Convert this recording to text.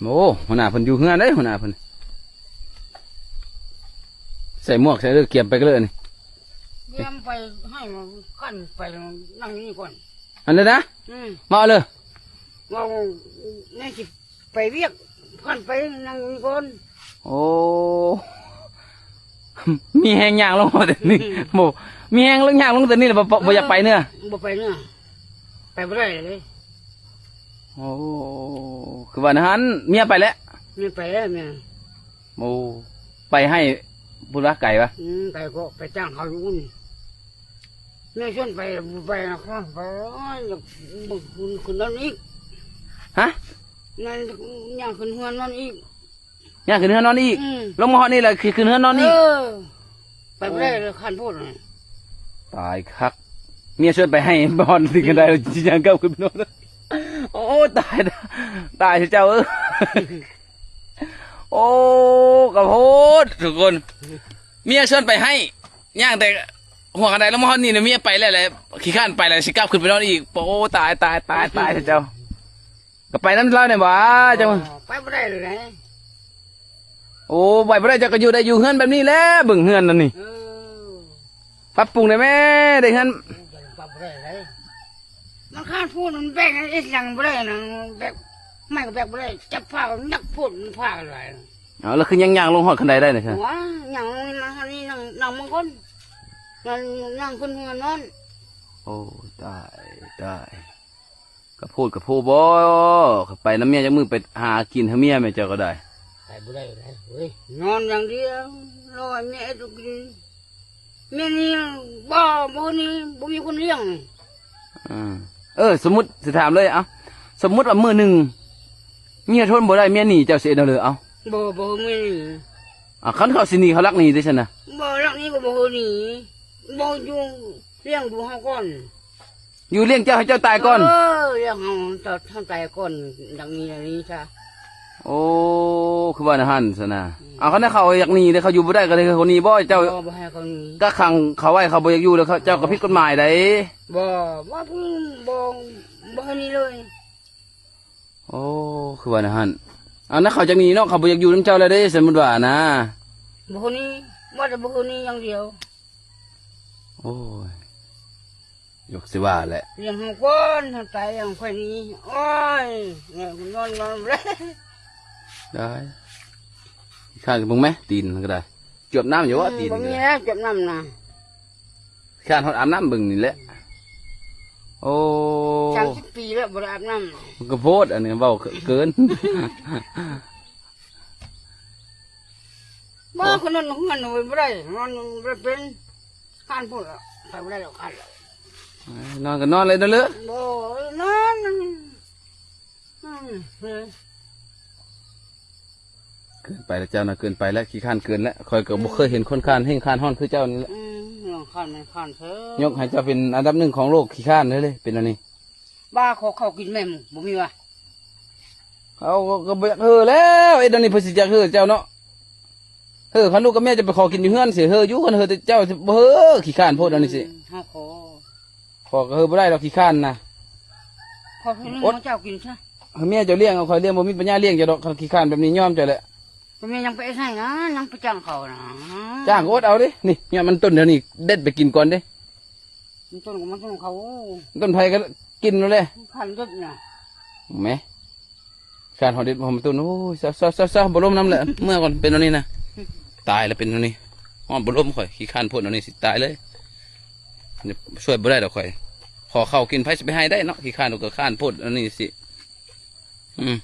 ໂອ້ ຫົວໜ້າເພິ່ນຢູ່ເຮືອນເດ້ ຫົວໜ້າເພິ່ນ ໃສ່ໝວກໃສ່ເດີ ກຽມໄປກັນເລີຍນີ້ ກຽມໄປໃຫ້ມັນຄັນໄປນັ່ງນີ້ກ່ອນ ອັນເດີນະ ອືມ ມາເລີຍ ເວົ້າແນວຊິໄປວຽກ ຄັນໄປນັ່ງນີ້ກ່ອນ ໂອ້ ມີແຮງຍ່າງລົງແຕ່ນີ້ ອືມ ໂອ້ ມີແຮງລົງຍ່າງລົງແຕ່ນີ້ແລ້ວ ບໍ່ ບໍ່ ບໍ່ຢາກໄປເນາະ ບໍ່ໄປເນາະ ໄປບໍ່ໄດ້ເລີຍ ໂອ້ ຄືວ່ານັ້ນ ເມຍໄປແລ້ວ ເມຍໄປແລ້ວ ເມຍ ໂອ້ ໄປໃຫ້ພຸ້ນວະ ໄກວະ ອືມ ໄກກໍໄປຈ້າງເຂົາຢູ່ພຸ້ນ ເມຍຊວນໄປ ບໍ່ໄປນະ ໄປ ໂອ້ຍ ຢາກ ບໍ່ຂຶ້ນ ຂຶ້ນນອນອີກ ຮະ ນັ້ນ ຍ່າງຂຶ້ນເຮືອນນອນອີກ ຍ່າງຂຶ້ນເຮືອນນອນອີກ ອືມ ລົງມາຮອດນີ້ແຫຼະ ຂຶ້ນເຮືອນນອນອີກ ເອີ ໄປບໍ່ໄດ້ເລີຍ ຄັນໂພດ ຕາຍຄັກ ເມຍຊວນໄປໃຫ້ ມາຮອດນີ້ກໍໄດ້ ອືມ ຊິຍ່າງກັບຂຶ້ນໄປນອນ ໂອ້ ຕາຍ ຕາຍເຈົ້າເອີຍ ໂອ້ ກະໂພດທຸກຄົນ ເມຍຊວນໄປໃຫ້ ຍ່າງແຕ່ຫົວຄັນໄດລົງມາຮອດນີ້ນະ ເມຍໄປແລ້ວແຫຼະ ຂີ້ຄ້ານໄປແລ້ວ ຊິກັບຂຶ້ນໄປນອນອີກ ໂອ້ ຕາຍ ຕາຍ ຕາຍ ຕາຍເຈົ້າ ກໍໄປນຳລາວແດ່ຫວາ ເຈົ້າ ໄປບໍ່ໄດ້ເລີຍ ໂອ້ ໄປບໍ່ໄດ້ ເຈົ້າກໍຢູ່ໄດ້ ຢູ່ເຮືອນແບບນີ້ແຫຼະ ເບິ່ງເຮືອນນັ້ນນີ້ ເອີ ປັບປຸງໄດ້ແມ້ ໄດ້ເຮືອນ ປັບບໍ່ໄດ້ເລີຍ ມັນຄານພູນ ມັນແບກເຮັດຫຍັງບໍ່ໄດ້ນະ ແບກໄມ້ກໍແບກບໍ່ໄດ້ ຈັບຜ້າກໍໜັກໂພດ ມັນຜ້າກໍຫຼາຍ ເອົາ ແລ້ວຄືຍັງຍ່າງລົງຮອດຄັນໄດໄດ້ນະ ໂອ້ຍ ຍ່າງລົງມາຮອດນີ້ ນັ່ງ ນັ່ງມັນກ່ອນ ນັ່ງ ນັ່ງຂຶ້ນເຮືອນນອນ ໂອ້ ຕາຍ ຕາຍ ກະໂພດກະໂພບໍ່ ໄປນຳເມຍຈັກມື້ ໄປຫາກິນໃຫ້ເມຍແມ່ເຈົ້າກໍໄດ້ ໄປບໍ່ໄດ້ເລີຍເວີຍ ນອນຢ່າງດຽວ ລໍໃຫ້ເມຍເຮັດກິນ ເມຍນີ້ບໍ່ ບໍ່ນີ້ ບໍ່ມີຄົນລ້ຽງ ອືມ ເອີ ສົມມຸດຊິຖາມເລີຍ ເອົ້າ ສົມມຸດວ່າມື້ໜຶ່ງ ເມຍທົນບໍ່ໄດ້ ເມຍໜີ ເຈົ້າຊິເຮັດແນວໃດ ເອົ້າ ບໍ່ ບໍ່ໃຫ້ເມຍໜີ ອ່າ ຄັນເຂົາຊິໜີ ເຂົາລັກໜີເດ້ຊັ້ນນະ ບໍ່ ລັກໜີກໍບໍ່ໃຫ້ໜີ ບໍ່ຢູ່ ລ້ຽງດູເຮົາກ່ອນ ຢູ່ລ້ຽງເຈົ້າໃຫ້ເຈົ້າຕາຍກ່ອນ ເອີ ລ້ຽງເຮົາ ເຮົາຕາຍກ່ອນ ຢາກໜີ ໜີຊະ ໂອ້ ຄືວ່າແນວນັ້ນຊັ້ນນະ ອືມ ເອົາ ຄັນເຂົາຢາກໜີເດ້ ເຂົາຢູ່ບໍ່ໄດ້ກໍເລີຍ ເຂົາໜີບໍ່ ເຈົ້າ ບໍ່ ບໍ່ໃຫ້ເຂົາໜີ ກະຂັງເຂົາໄວ້ ເຂົາບໍ່ຢາກຢູ່ແລ້ວ ເຈົ້າກໍຜິດກົດໝາຍໄດ໋ ບໍ່ ບໍ່ ບໍ່ ບໍ່ໃຫ້ໜີເລີຍ ໂອ້ ຄືວ່າແນວນັ້ນ ເອົາ ຄັນເຂົາຢາກໜີເນາະ ເຂົາບໍ່ຢາກຢູ່ນຳເຈົ້າແລ້ວເດ້ ສົມມຸດວ່ານະ ບໍ່ໃຫ້ໜີ ວ່າແຕ່ບໍ່ໃຫ້ໜີຢ່າງດຽວ ໂອ້ຍ ຢາກຊິວ່າແຫຼະ ລ້ຽງເຮົາກ່ອນ ເຮົາຕາຍຈັ່ງຄ່ອຍໜີ ໂອ້ຍ ແມ່ນອນນອນບໍ່ໄດ້ ໄດ້ ຂ້າເບິ່ງແມະ ຕີນມັນກໍໄດ້ ຈວບນ້ຳຢູ່ບໍ່ ອືມ ຕີນ ບໍ່ມີແລ້ວ ຈວບນ້ຳນະ ຂ້າຮອດອາບນ້ຳເບິ່ງນີ້ແຫຼະ ໂອ້ ສາມສິບປີແລ້ວບໍ່ໄດ້ອາບນ້ຳ ມັນກໍໂພດ ອັນນີ້ເວົ້າເກີນ ບໍ່ ເອີ ຄືນອນເຮືອນໄປບໍ່ໄດ້ ນອນບໍ່ໄດ້ເປັນ ຄານພຸ້ນລະ ໄປບໍ່ໄດ້ດອກ ຄານລະ ນອນກໍນອນເລີຍເນາະເລີ ບໍ່ ນອນ ອືມ ເກີນໄປແລ້ວເຈົ້ານະ ເກີນໄປແລ້ວ ຂີ້ຄ້ານເກີນແລ້ວ ຂ້ອຍກໍບໍ່ເຄີຍເຫັນຄົນຄ້ານແຮງຄ້ານຮ້ອນຄືເຈົ້ານີ້ແຫຼະ ອືມ ເລື່ອງຄ້ານແມ່ນຄ້ານເທີ ຍົກໃຫ້ເຈົ້າເປັນອັນດັບໜຶ່ງຂອງໂລກ ຂີ້ຄ້ານເລີຍ ເປັນອັນນີ້ ບ້າ ຂໍເຂົ້າກິນແມ່ ບໍ່ມີຫວາ ເຮົາກໍບໍ່ຢາກເຮີແລ້ວ ເຮັດແນວນີ້ເພິ່ນຊິຢາກເຮີເຈົ້າເນາະ ເຮີ ຄັນລູກກັບເມຍຈະໄປຂໍກິນຢູ່ເຮືອນຊິເຮີຢູ່ ຄັນເຮີແຕ່ເຈົ້າຊິບໍ່ເຮີ ຂີ້ຄ້ານໂພດ ອັນນີ້ຊິ ເຮົາຂໍ ຂໍກໍເຮີບໍ່ໄດ້ດອກ ຂີ້ຄ້ານນະ ຂໍໃຫ້ເມຍເຈົ້າກິນຊະ ໃຫ້ເມຍເຈົ້າລ້ຽງເອົາ ຂ້ອຍລ້ຽງບໍ່ມີປັນຍາລ້ຽງເຈົ້າດອກ ຄັນຂີ້ຄ້ານແບບນີ້ຍອມເຈົ້າແຫຼະ ແຕ່ແມ່ຍັງໄປເຮັດໃຫ້ນະ ຍັງໄປຈ້າງເຂົານະ ຈ້າງກໍອົດເອົາເດ້ ນີ້ ຍອດມັນຕົ້ນດຽວນີ້ ເດັດໄປກິນກ່ອນເດ້ ມັນຕົ້ນຂອງມັນຕົ້ນເຂົາ ຕົ້ນໃຜກໍກິນໂລດແຫຼະ ຄັນເດັດນະ ແໝ ການເຮົາເດັດບໍ່ທັນຕົ້ນ ໂອ້ຍ ຊະໆໆໆ ບໍ່ລົມນຳແຫຼະ ເມືອກ່ອນ ເປັນແນວນີ້ນະ ຕາຍແລ້ວເປັນແນວນີ້ ຮອດບໍ່ລົມຂ້ອຍ ຂີ້ຄ້ານໂພດ ແນວນີ້ຊິຕາຍເລີຍ ຊ່ວຍບໍ່ໄດ້ດອກຂ້ອຍ ຂໍເຂົ້າກິນ ໃຜຊິໄປໃຫ້ໄດ້ເນາະ ຂີ້ຄ້ານກໍຄ້ານໂພດ ແນວນີ້ຊິ ອືມ